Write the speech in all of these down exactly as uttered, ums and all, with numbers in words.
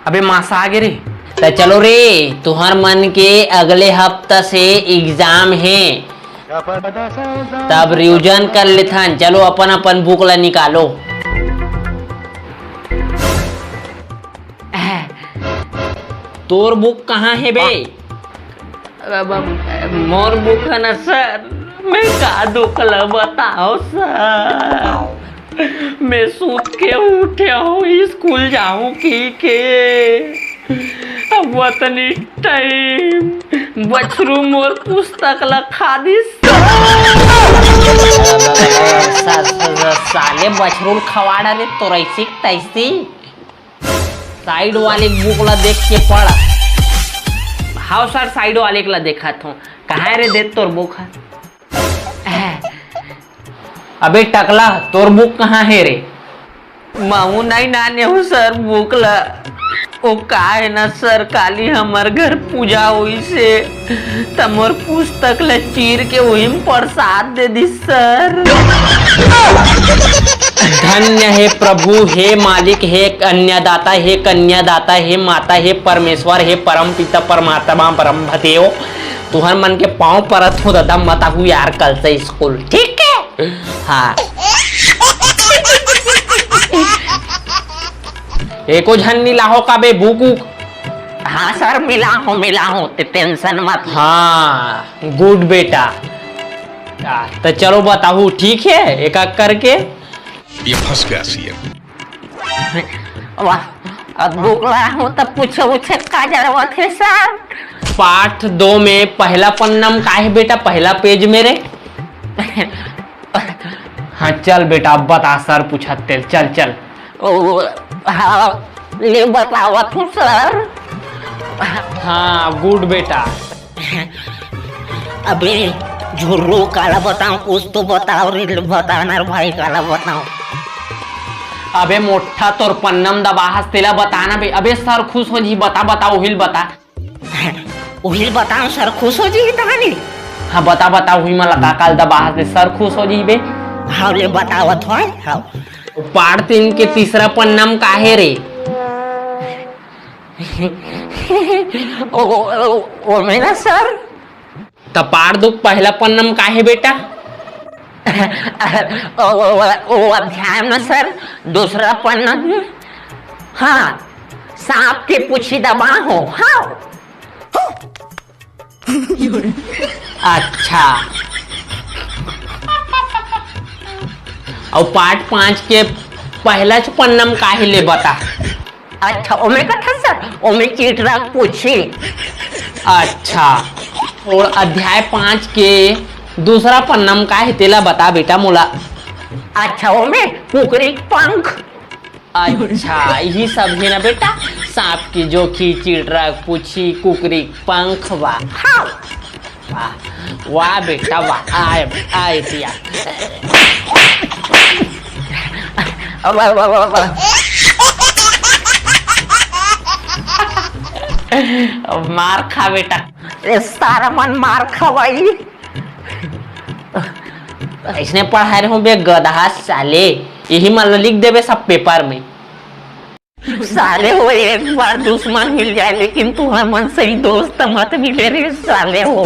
अबे मासा आ गे रे। त चलो रे, तुहर मन के अगले हफ्ता से एग्जाम हे, तब रिवीजन कर लेथन। चलो अपन अपन बुक ला निकालो। तोर बुक कहाँ हे बे? अब, अब, मोर बुक है ना सर, मैं का दुख ला बताओ सर, मैं सूत के उठे हूँ, स्कूल जाऊँ की के। अब वतनी टाइम बछरू मोर पुस्तक ला खा दिस। सा-, सा-, सा-, साले बछरू ल खवा डारे तोर ऐसी तैसी। साइड वाले बुक ला देख के पढ़। हाव सर, साइड वाले ला देखत हूँ। कहाँ रे दे तोर बुक ह? अबे टकला, तोर बुक कहाँ हे रे? महूँ नहीं नाने हूँ सर बुक ला। ओ का है ना सर, काली हमर घर पूजा होइस हे, त मोर पुस्तक ला चीर के वही में प्रसाद दे दिस सर। धन्य हे प्रभु, हे मालिक, हे अन्नदाता, हे कन्यादाता, हे माता, हे परमेश्वर, हे परम पिता, परमात्मा, ब्रह्मदेव, तुहर मन के पाँव परत हूँ दादा, मत आहू यार कल से स्कूल, ठीक है? हाँ। एको झन नी लाहो का बे बुक उक? हाँ सर, मिला हूँ, मिला हूँ, ते टेंशन मत। हाँ, गुड बेटा। आ, तो चलो बताहू, ठीक है, एक एक करके। ये फंस गया सीएम। वाह, अब बुक ला हूँ तब पूछे उछे का जरूरत है सर? पाठ दो में पहला पन्ना में का है बेटा, पहला पेज में रे? हाँ चल बेटा, अब बता, सर पूछत तेल, चल चल। ओ, हाँ, ले बतावत हूँ सर। हाँ, गुड बेटा। अबे झुर्रू, काला बताऊं, कुछ तो बताओ रे, बता ना रे भाई, काला बताऊं। अबे मोट्ठा, तोर पन्ना म दबाहस तेला बता ना बे। अबे सर खुश हो जी, बता, बता, उहिल बता। उहिल बताऊं, सर खुश हो जी तहानी। हाँ बता, बता, उही मला का काला दबाहस ते सर खुश हो जी बे। हाँ ले बतावत होय, हाँ। पाठ तीन के तीसरा पन्ना म काहे रे? ओ, ओ, ओ, ओमे ना सर। त पाठ दू पहला पन्ना म का हे बेटा? ओ, ओ, ओ, ओ अध्याय म सर, दूसरा पन्ना म। हाँ, सांप के पूछी दबा हो। हाँ। अच्छा, अउ पाठ पाँच के पहला च पन्ना म का हे ले बता। अच्छा, ओमे कथा सर, ओमे चीट रख पूछी। अच्छा, अउ अध्याय पाँच के दूसरा पन्ना म का हे तेला बता बेटा मोला। अच्छा, ओमे कुकरी के पंख। अच्छा, यही सब हे ना बेटा, सांप की जोखी, चीट रख पूछी, कुकरी के पंख, वाह। हाँ। वाह, वाह बेटा, वाह। आए, आए पिया। वाह, वाह, वाह, वाह। अब मार खा बेटा। ए, सारा मन मार खवाई। अइसने पढ़ाए रहूं बे गदहा साले, यही मन ल लिख देबे सब पेपर में। साले हो, एक बार दुश्मन मिल जाए, लेकिन तुहर मन सही दोस्त मत मिले रे साले हो।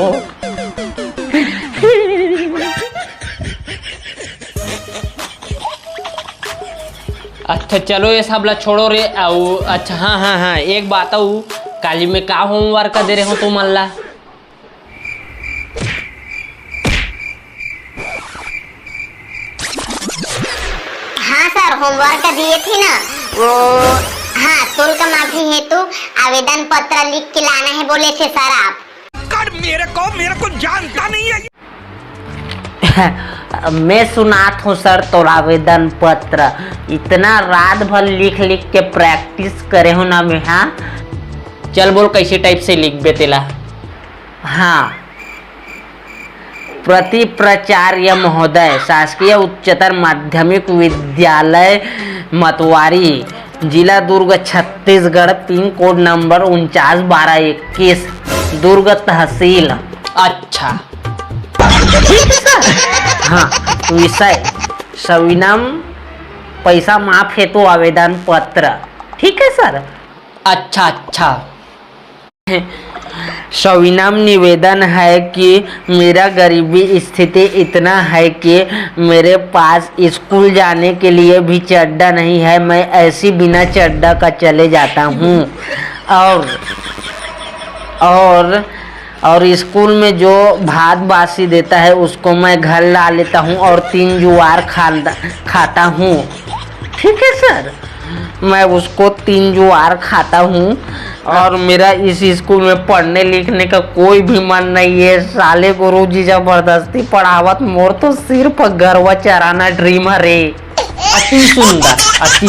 अच्छा चलो, ये सब ला छोड़ो रे। अउ अच्छा, हाँ हाँ हाँ, एक बात अउ, काली में का होमवर्क दे रहे हो तुमन ला? हाँ सर, होमवर्क दिए थे ना वो। हाँ, शुल्क माफी हेतु आवेदन पत्र लिख के लाना है बोले थे सर आप। कर मेरे को, मेरे को जानता नहीं है। मैं सुनात हूँ सर तोर आवेदन पत्र। इतना रात भर लिख लिख के प्रैक्टिस करे हो ना मैं, हाँ। चल बोल, कैसे टाइप से लिखबे तेला? हाँ, प्रति प्राचार्य महोदय, शासकीय उच्चतर माध्यमिक विद्यालय मतवारी, जिला Durg, Chhattisgarh, pin code number उनचास बारह इक्कीस, दुर्ग तहसील। अच्छा, ठीक है सर। हाँ, विषय सविनम पैसा माफ हेतु आवेदन पत्र। ठीक है सर। अच्छा, अच्छा। सविनम्र निवेदन है कि मेरा गरीबी स्थिति इतना है कि मेरे पास स्कूल जाने के लिए भी चड्ढा नहीं है। मैं ऐसी बिना चड्ढा का चले जाता हूँ। और और और स्कूल में जो भात बासी देता है, उसको मैं घर ला लेता हूँ और तीन जुआर खा खाता हूँ। ठीक है सर, मैं उसको तीन जुआर खाता हूँ। और मेरा इस स्कूल में पढ़ने लिखने का कोई भी मन नहीं है। साले गुरुजी जबरदस्ती पढ़ावत, मोर तो सिर्फ गरवा चराना ड्रीम हरे। अति सुंदर, अति।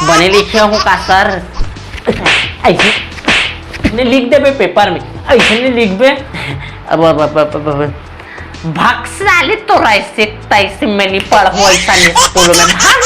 बने लिखे हो का सर? ऐसे ने लिख देबे पेपर में, ऐसे ने लिखबे। अब, अब, अब, अब, अब, अब। भाग साले, तोरा ऐसे तैसे मैं नहीं पढ़ो ऐसा स्कूल में, भाग।